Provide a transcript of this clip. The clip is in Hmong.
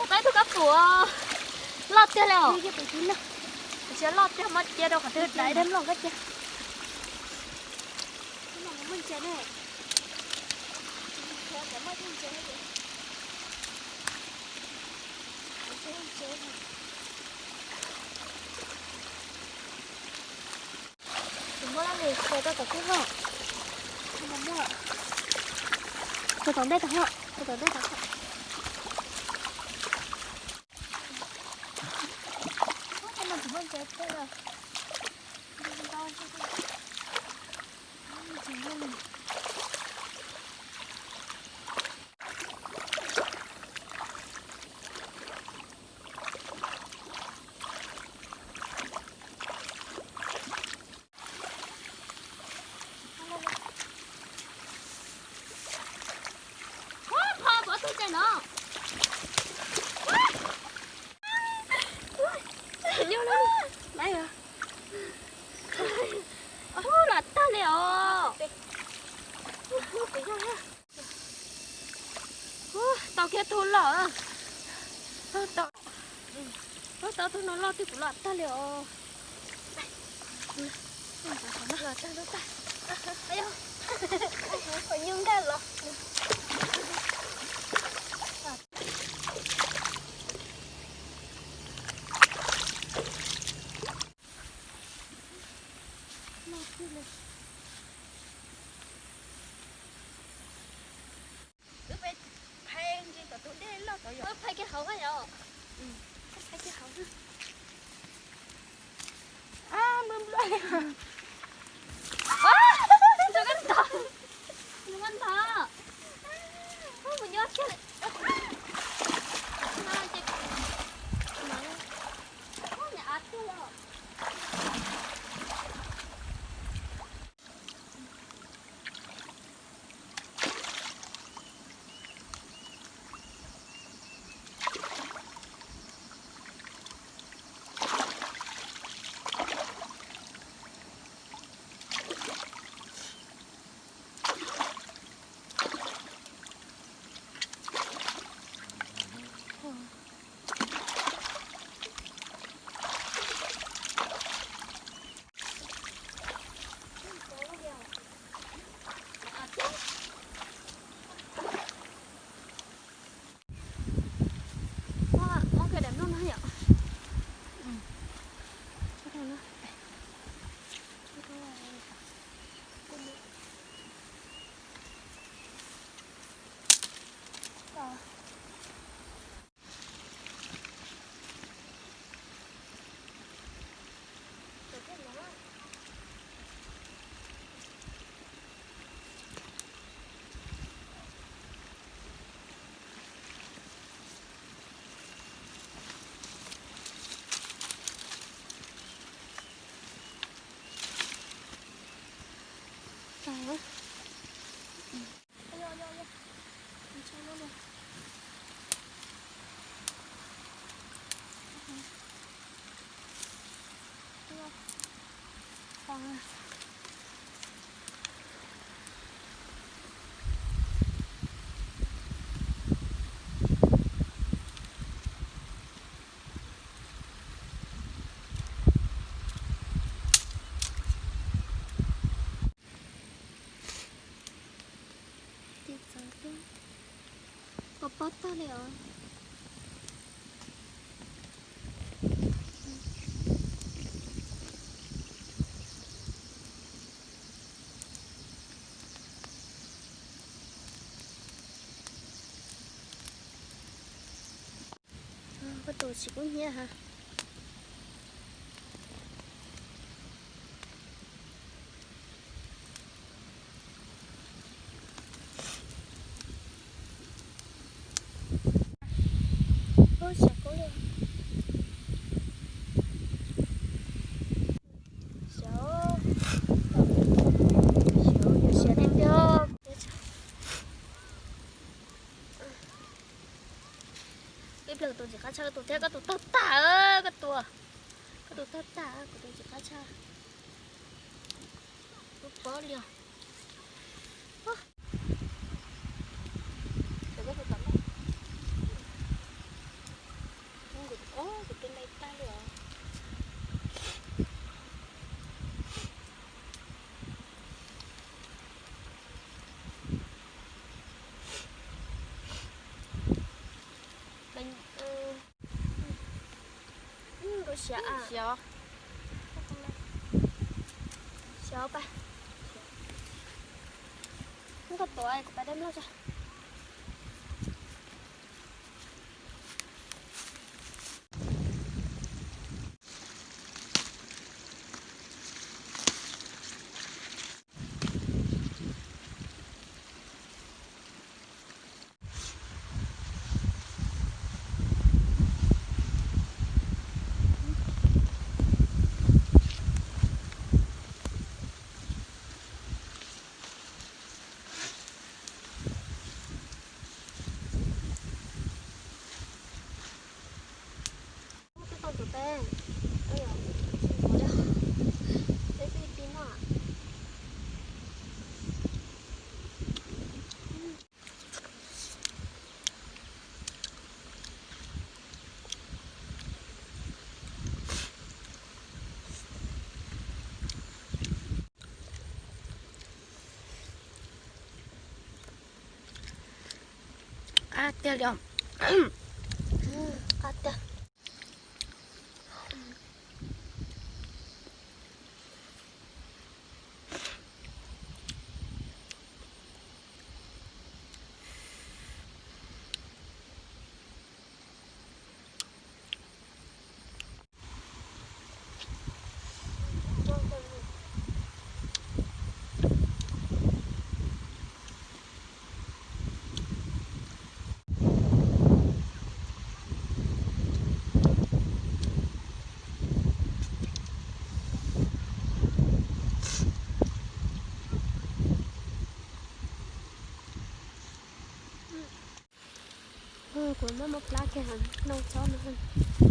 Peb tug kab pum loj tiag li os. Tsis loj tiag, muab cia rau qhov twg dai dab nplooj kab cia. Tus muaj lab nqis khaws rau tom kub hauj. Khaws tom ntej tod hauj, khaws tom ntej tod hauj. Pov tug cai no. Los tag li os. Tau kiag tug loj. Tau, tau tug no loj twg kuv los tag li os. Los tag, los tag. Qhov nyuj nkag los. Wb peb phais ntsis tom tus dej loj tod yom. Phais kiag hauv yom. Phais kiag hauv. Nplua nplua. Nplua kab ntog. Nplua kab ntog. Kuv nyob kiag lawm. Ces niam av tuaj los. Pob pob tag li os. Koj tus tsis kub hnyiab ha. Xyov, xyov yuav siav tiag tiag. Ib pliag kuv tus ntxim qab tshaj koj tus thiab, koj tus tawg tag, koj tus, koj tus tawg tag, kuv tus ntxim qab tshaj. Lub pob lios. Koj tus tom no. Siav, siav, siav pa. Koj tuav kuv pais dab loj tso. Qab tiag li os. Qab tiag. Kuv muab muab plab kiag noj tsob no.